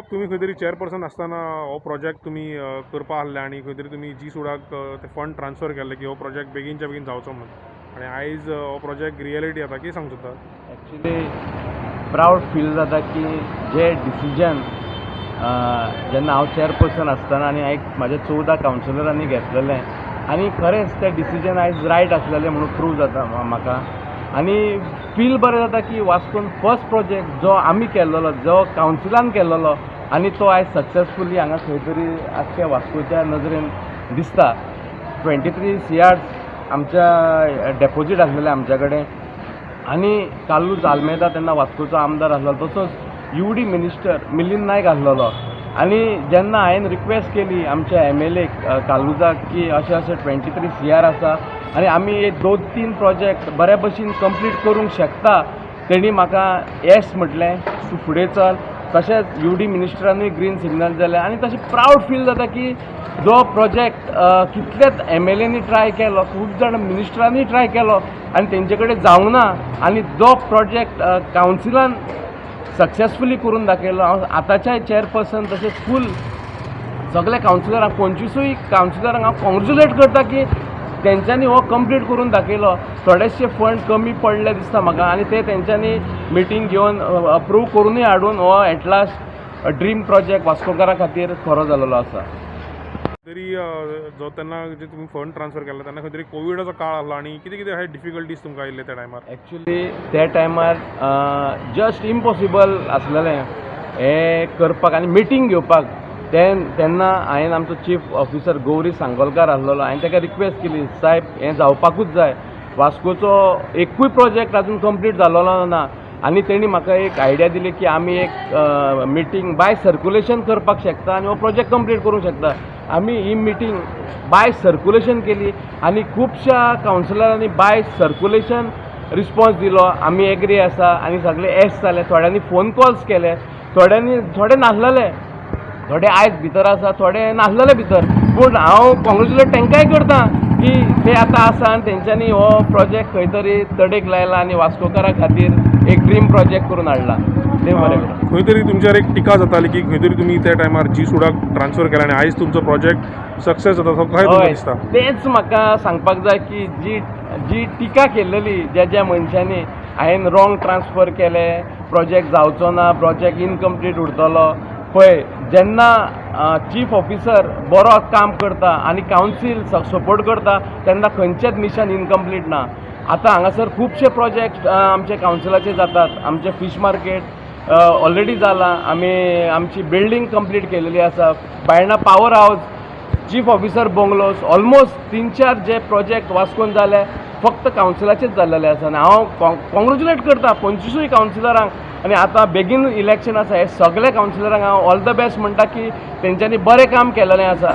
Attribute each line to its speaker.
Speaker 1: तुमी खंय तरी चेअरपर्सन आसतना हो प्रोजेक्ट तुमी करपा आहले आनी खंय तरी तुमी जी सुडाक ते फंड ट्रान्सफर केल्ले की हो प्रोजेक्ट बेगीनच्या बेगीन जावचो म्हणून आनी आयज हो प्रोजेक्ट रियलिटी जाता. कितें सांगूंक सोदता?
Speaker 2: एक्चुली प्रावड फील जाता की जे डिसिजन जेन्ना हांव चेअरपर्सन आसतना आनी एक म्हाज्या 14 कावन्सिलरांनी घेतलेलें आनी खरेंच तें डिसिजन आयज रायट आसलेलें म्हणून प्रूव जाता म्हाका. आनी फील बरें जाता की वास्कोन फर्स्ट प्रोजेक्ट जो आमी केल्लोलो, जो कावन्सिलान केल्लोलो आनी तो आयज सक्सेसफुली हांगा खंय तरी आख्ख्या वास्कोच्या नदरेन दिसता. 23 सीआर्स आमच्या डेपोजीट आसलेलें आमच्या कडेन आनी कार्लूस आल्मेदा तेन्ना वास्कोचो आमदार आसलो, तसोच U D minister Milind Naik आसलेलो. आनी जेन्ना हांवें रिक्वेस्ट केली आमच्या एमएलए कार्लुजाक की अशें अशें 23 सीआर आसा आनी आमी एक दोन तीन प्रोजेक्ट बऱ्या भशेन कंप्लीट करूंक शकता, तेणी म्हाका येस म्हटलें, तूं फुडें चल. तशेंच यू डी मिनिस्टरानूय ग्रीन सिग्नल दिलें आनी तशें प्रावड फील जाता की जो प्रोजेक्ट कितलेच एमएलएनी ट्राय केलो, खूब जाण मिनिस्टरांनी ट्राय केलो आनी तेंचे कडेन जावंक ना आनी जो प्रोजेक्ट कावन्सिलान सक्सेसफुली करून दाखयलो, हांव आतांच्याय चेअरपर्सन तशेंच फूल सगल्या कावन्सिलरांक, 25ूय कावन्सिलरांक हांव कॉंग्रेच्युलेट करता की तेंच्यांनी हो कंप्लीट करून दाखयलो. थोडेशे फंड कमी पडले दिसता म्हाका आनी ते तेंच्यांनी मिटींग घेवन अप्रूव करुनूय हाडून हो एटलास्ट ड्रीम प्रोजेक्ट वास्कोकारां खातीर खरो जालेलो आसा.
Speaker 1: तरी जो तेन्ना जे तुमी फंड ट्रान्सफर केल्ले तेन्ना खंय तरी कोविडाचो काळ आहलो आनी कितें कितें अशे डिफिकल्टीज तुमकां आयिल्ले त्या टायमार?
Speaker 2: एक्चुली त्या टायमार जस्ट इम्पॉसिबल आसलेलें हें करपाक आनी मिटींग घेवपाक. तेन्ना हांवें आमचो चीफ ऑफिसर गौरी सांगोलकार आसलेलो, हांवें ताका रिक्वेस्ट केली, सायब, हें जावपाकूच जाय, वास्कोचो एकूय प्रोजेक्ट आजून कंप्लीट जालोलो ना. आनी तेणी म्हाका एक आयडिया दिली की आमी एक मिटींग बाय सर्कुलेशन करपाक शकता आनी हो प्रोजेक्ट कंप्लीट करूंक शकता. आमी ही मिटींग बाय सर्कुलेशन केली आनी खुबश्या कावन्सिलरांनी बाय सर्कुलेशन रिस्पॉन्स दिलो, आमी एग्री आसा आनी सगळे येस जाले. थोड्यांनी फोन कॉल्स केले, थोड्यांनी, थोडे नासलेले, थोडे आयज भितर आसा, थोडे नासलेले भितर. पूण हांव कॉंग्रेच्युलेट तांकांय करता की ते आतां आसा आनी तेंच्यांनी हो प्रोजेक्ट खंय तरी तडेक लायला आनी वास्कोकारां खातीर एक ड्रीम प्रोजेक्ट करून हाडला. देव बरें करूं.
Speaker 1: खंय तरी तुमचेर एक टिका जाताली की खंय तरी तुमी त्या टायमार जी सुडाक ट्रान्सफर केला आनी आयज तुमचो प्रोजेक्ट सक्सेस जाता, तो कशें तुमकां दिसता?
Speaker 2: तेंच म्हाका सांगपाक जाय की जी जी टिका केलेली ज्या ज्या मनशांनी, हांवें रॉंग ट्रान्सफर केले, प्रोजेक्ट जावचो ना, प्रोजेक्ट इनकम्प्लीट उरतलो, पळय, जेन्ना चीफ ऑफिसर बरो काम करता आनी कावन्सील सपोर्ट करता तेन्ना खंयचेच मिशन इनकम्प्लीट ना. आतां हांगासर खुबशे प्रोजेक्ट आमचे कावन्सिलाचे जातात. आमचे फीश मार्केट ऑलरेडी जाला, आमी आमची बिल्डींग कंप्लीट केलेली आसा, Baina power house, chief officer bungalows, almost तीन चार जे प्रोजेक्ट वास्कोन जाले फक्त कावन्सिलाचेच जाल्लेले आसा. आनी हांव कॉंग्रेच्युलेट करता 25ूय कावन्सिलरांक आनी आतां बेगीन इलेक्शन आसा, हे सगळे कावन्सिलरांक हांव ऑल the best म्हणटा की तेंच्यांनी बरें काम केलेलें आसा.